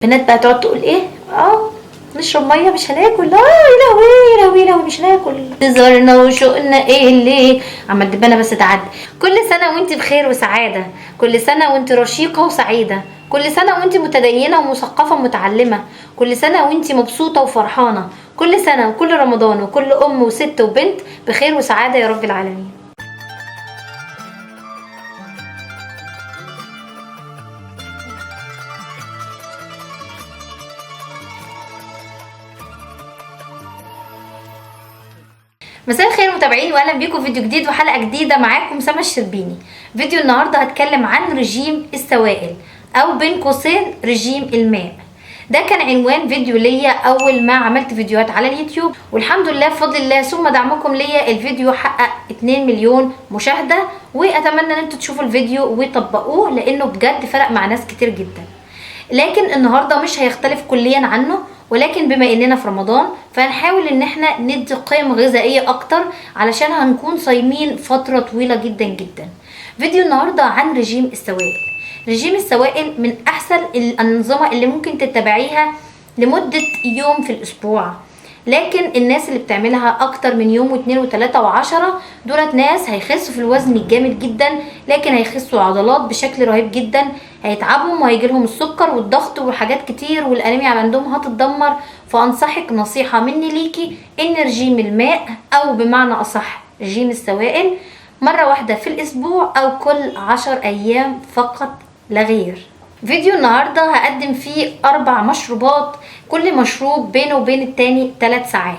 بنات بقى تقعد تقول ايه، نشرب مية مش هناكل، يا لهوي يا لهوي يا لهوي مش هناكل، انتظارنا وشوقنا ايه ليه عم الدبانه بس تعدي. كل سنة وانت بخير وسعادة، كل سنة وانت رشيقه وسعيدة، كل سنة وانت متدينه ومثقفه ومتعلمه، كل سنة وانت مبسوطة وفرحانه، كل سنة وكل رمضان وكل ام وست وبنت بخير وسعادة يا رب العالمين. مساء الخير متابعين، واهلا بيكم في فيديو جديد وحلقه جديدة. معاكم سما الشربيني. فيديو النهارده هتكلم عن رجيم السوائل او بين قوسين رجيم الماء. ده كان عنوان فيديو ليا اول ما عملت فيديوهات على اليوتيوب، والحمد لله بفضل الله ثم دعمكم ليا الفيديو حقق 2 مليون مشاهده، واتمنى ان انتوا تشوفوا الفيديو وتطبقوه لانه بجد فرق مع ناس كتير جدا. لكن النهارده مش هيختلف كليا عنه، ولكن بما اننا في رمضان فهنحاول ان احنا ندي قيم غذائية اكتر علشان هنكون صايمين فترة طويلة جدا جدا. فيديو النهارده عن رجيم السوائل. رجيم السوائل من احسن الانظمة اللي ممكن تتبعيها لمدة يوم في الاسبوع، لكن الناس اللي بتعملها اكتر من يوم واثنين وثلاثة وعشرة دولت ناس هيخسوا في الوزن الجامد جدا، لكن هيخسوا عضلات بشكل رهيب جدا، هيتعبهم وهيجيلهم السكر والضغط وحاجات كتير، والانيميا عندهم هتتدمر. فانصحك نصيحة مني ليكي ان رجيم الماء او بمعنى اصح رجيم السوائل مرة واحدة في الاسبوع او كل 10 ايام فقط لا غير. فيديو النهاردة هقدم فيه 4 مشروبات، كل مشروب بينه وبين التاني 3 ساعات.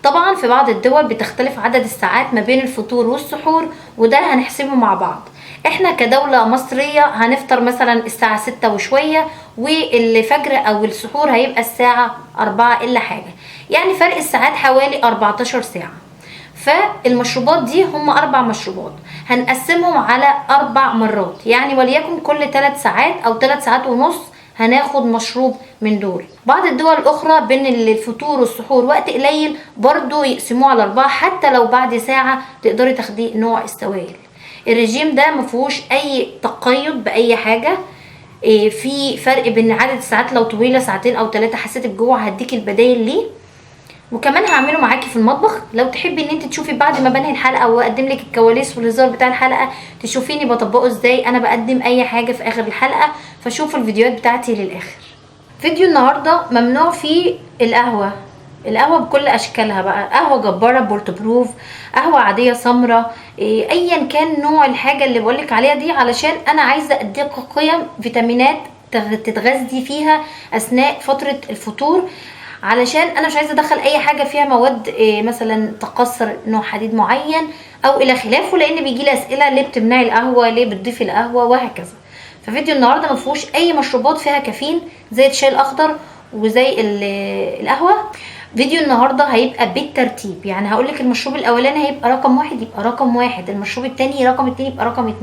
طبعا في بعض الدول بتختلف عدد الساعات ما بين الفطور والسحور، وده هنحسبه مع بعض. احنا كدولة مصرية هنفطر مثلا الساعة 6 وشوية، والفجر او السحور هيبقى الساعة 4 الا حاجة، يعني فرق الساعات حوالي 14 ساعة. فالمشروبات دي هم 4 مشروبات هنقسمهم على 4 مرات، يعني وليكن كل 3 ساعات او 3 ساعات ونص هناخد مشروب من دول. بعض الدول الاخرى بين الفطور والسحور وقت قليل برضو يقسموه على 4، حتى لو بعد ساعة تقدري تاخدي نوع السوائل. الرجيم ده مفيهوش اي تقيد باي حاجة، في فرق بين عدد الساعات، لو طويلة ساعتين او 3 حسيتي بجوع هديكي البدايل ليه. وكمان هعمله معاكي في المطبخ لو تحبي ان انت تشوفي بعد ما بنهي الحلقة واقدم لك الكواليس والهزار بتاع الحلقة تشوفيني بطبقه ازاي. انا بقدم اي حاجة في اخر الحلقة، فشوفوا الفيديوهات بتاعتي للاخر. فيديو النهارده ممنوع فيه القهوة، القهوة بكل اشكالها بقى، قهوة جبارة بورتو بروف، قهوة عادية سمراء، ايا كان نوع الحاجة اللي بقولك عليها دي، علشان انا عايزه اديك قيم فيتامينات تتغذي فيها اثناء فترة الفطور، علشان انا مش عايزه ادخل اي حاجة فيها مواد، مثلا تقصر نوع حديد معين او الى خلافه، لان بيجي لي اسئلة ليه بتمنعي القهوة، ليه بتضيفي القهوة وهكذا. ففيديو النهارده ما فيهوش اي مشروبات فيها كافيين زي الشاي الاخضر وزي القهوة. فيديو النهارده هيبقى بالترتيب، يعني هقول لك المشروب الاولاني هيبقى رقم 1 يبقى رقم 1، المشروب الثاني رقم 2 يبقى رقم 2،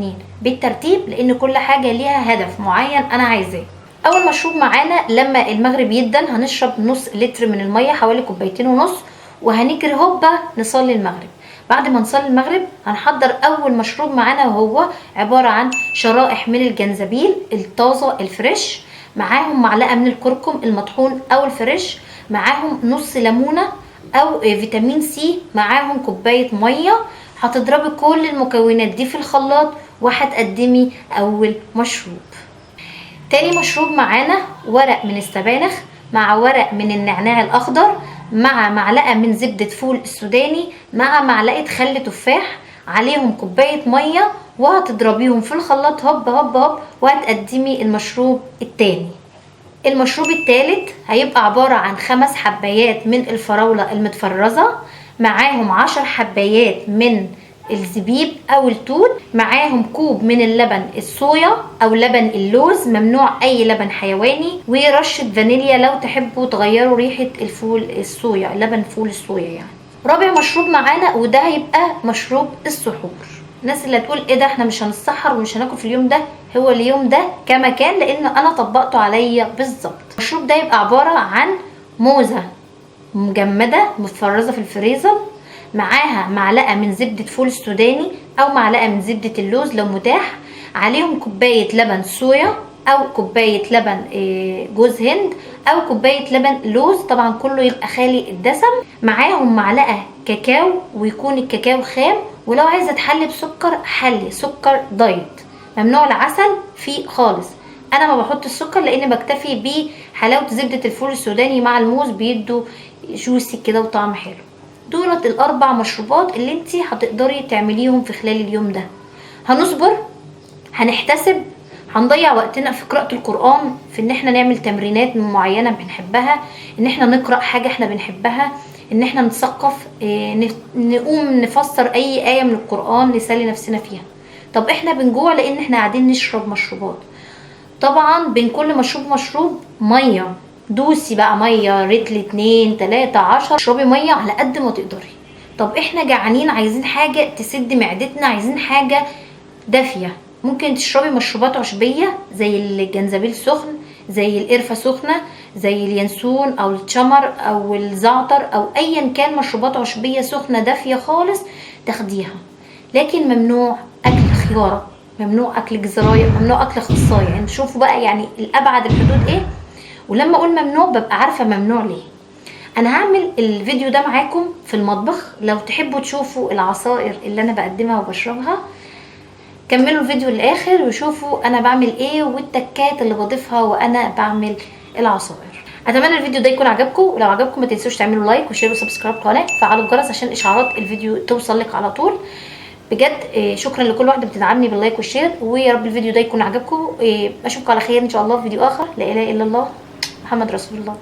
بالترتيب لان كل حاجة ليها هدف معين انا عايزاه. اول مشروب معانا لما المغرب يدن هنشرب نص لتر من المية، حوالي 2.5 كوباية، وهنجري هوبا نصلي المغرب. بعد ما نصلي المغرب هنحضر اول مشروب معانا، وهو عبارة عن شرائح من الجنزبيل الطازه ال fresh، معاهم معلقه من الكركم المطحون او ال fresh، معاهم نص ليمونه او فيتامين سي، معاهم كوباية مية. هتضربي كل المكونات دي في الخلاط وهتقدمي اول مشروب. تاني مشروب معانا ورق من السبانخ مع ورق من النعناع الاخضر مع معلقه من زبدة فول السوداني مع معلقه خل تفاح، عليهم كوباية مية، وهتضربيهم في الخلاط هوب هوب هوب، وهتقدمي المشروب التاني. المشروب التالت هيبقى عبارة عن 5 حبايات من الفراوله المتفرزه، معاهم 10 حبايات من الزبيب او التوت، معاهم كوب من اللبن الصويا او لبن اللوز، ممنوع اي لبن حيواني، ورشه فانيليا لو تحبوا تغيروا ريحه الفول الصويا، لبن فول الصويا يعني. رابع مشروب معانا وده هيبقى مشروب السحور. الناس اللي هتقول ايه ده احنا مش هنتسحر ومش هناكل في اليوم ده، هو اليوم ده كما كان لان انا طبقته عليا بالظبط. المشروب ده يبقى عبارة عن موزة مجمده متفرزه في الفريزر، معاها معلقه من زبدة فول السوداني او معلقه من زبدة اللوز لو متاح، عليهم كوباية لبن صويا او كوباية لبن جوز هند، او كوباية لبن لوز، طبعا كله يبقى خالي الدسم. معاهم معلقه كاكاو، ويكون الكاكاو خام، ولو عايزه تحلي بسكر حلي سكر diet، ممنوع العسل فيه خالص. انا ما بحط السكر لان بكتفي بحلاوه زبدة الفول السوداني مع الموز، بيدوا juicy كده وطعم حلو. دولت الاربع مشروبات اللي انتي هتقدري تعمليهم في خلال اليوم ده. هنصبر، هنحتسب، هنضيع وقتنا في قراءة القرآن، في ان احنا نعمل تمرينات معينة بنحبها، ان احنا نقرأ حاجة احنا بنحبها، ان احنا نتثقف، نقوم نفسر اي آية من القرآن نسلي نفسنا فيها. طب احنا بنجوع لان احنا قاعدين نشرب مشروبات. طبعا بين كل مشروب مشروب مية، دوسي بقى مية، رتل 2 3 10، اشربي مية على قد ما تقدري. طب احنا جعانين، عايزين حاجة تسد معدتنا، عايزين حاجة دافية، ممكن تشربي مشروبات عشبية زي الجنزبيل سخن، زي القرفة سخنة، زي اليانسون او التشمر او الزعتر او ايا كان، مشروبات عشبية سخنة دافية خالص تاخديها. لكن ممنوع اكل خيارة، ممنوع اكل جزراية، ممنوع اكل خصاية. يعني شوفوا بقى يعني الابعد الحدود ايه. ولما اقول ممنوع ببقى عارفة ممنوع ليه. انا هعمل الفيديو ده معاكم في المطبخ، لو تحبوا تشوفوا العصائر اللي انا بقدمها وبشربها كملوا الفيديو للاخر وشوفوا انا بعمل ايه والتكات اللي بضيفها وانا بعمل العصائر. اتمنى الفيديو ده يكون عجبكم، ولو عجبكم ما تنسوش تعملوا like و share و subscribe القناة، فعلوا الجرس عشان اشعارات الفيديو توصل لك على طول. بجد شكرا لكل واحدة بتدعمني بال like وال share، ويا رب الفيديو ده يكون عجبكم. اشوفكم على خير ان شاء الله في فيديو اخر. لا اله الا الله، محمد رسول الله.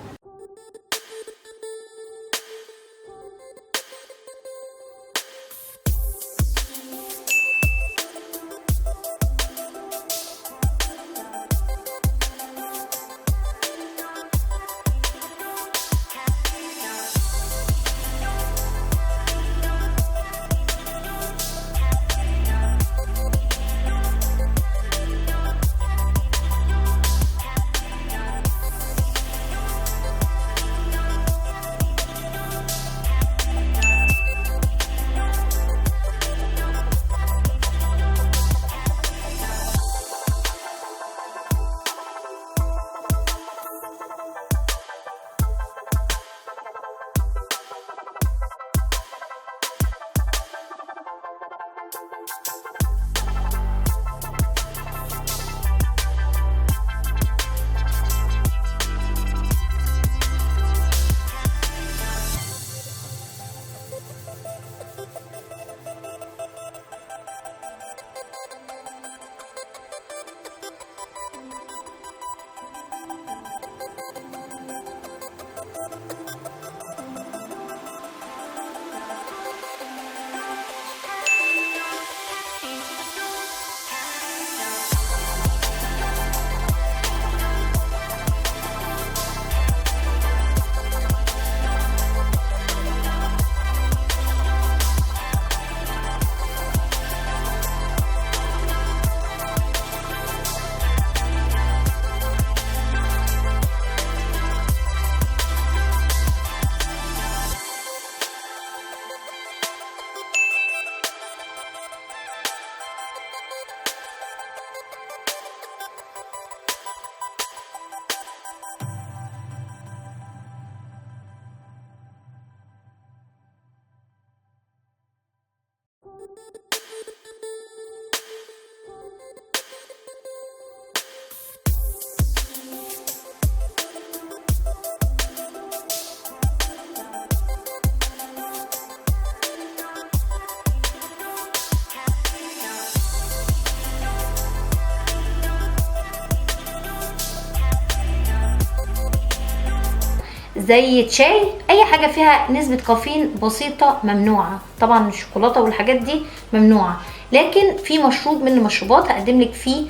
زي شاي، اي حاجة فيها نسبه كافيين بسيطة ممنوعة. طبعا الشوكولاتة والحاجات دي ممنوعة، لكن في مشروب من المشروبات هقدم لك فيه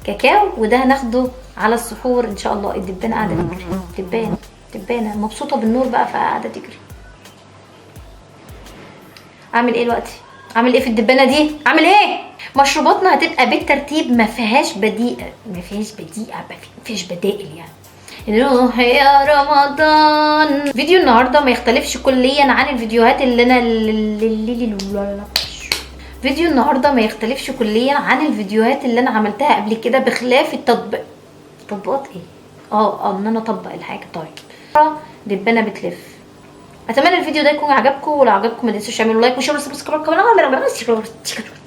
كاكاو، وده هناخده على السحور ان شاء الله. الدبانه قاعدة تجري، دبانه دبانه مبسوطة بالنور بقى فقاعدة تجري. اعمل ايه دلوقتي؟ اعمل ايه في الدبانه دي؟ اعمل ايه؟ مشروباتنا هتبقى بالترتيب، ما فيهاش بديئه، ما فيهاش بديئه، ما فيهاش بدائل يعني. روح يا رمضان. فيديو النهارده ما يختلفش كليا عن الفيديوهات اللي انا فيديو النهارده ما يختلفش كليا عن الفيديوهات اللي انا عملتها قبل كده، بخلاف التطبيق. تطبيقات ايه؟ ان انا اطبق الحاجة. طيب دبانه بتلف. اتمنى الفيديو ده يكون عجبكم، ولو عجبكم ما تنسوش تعملوا like و share و subscribe.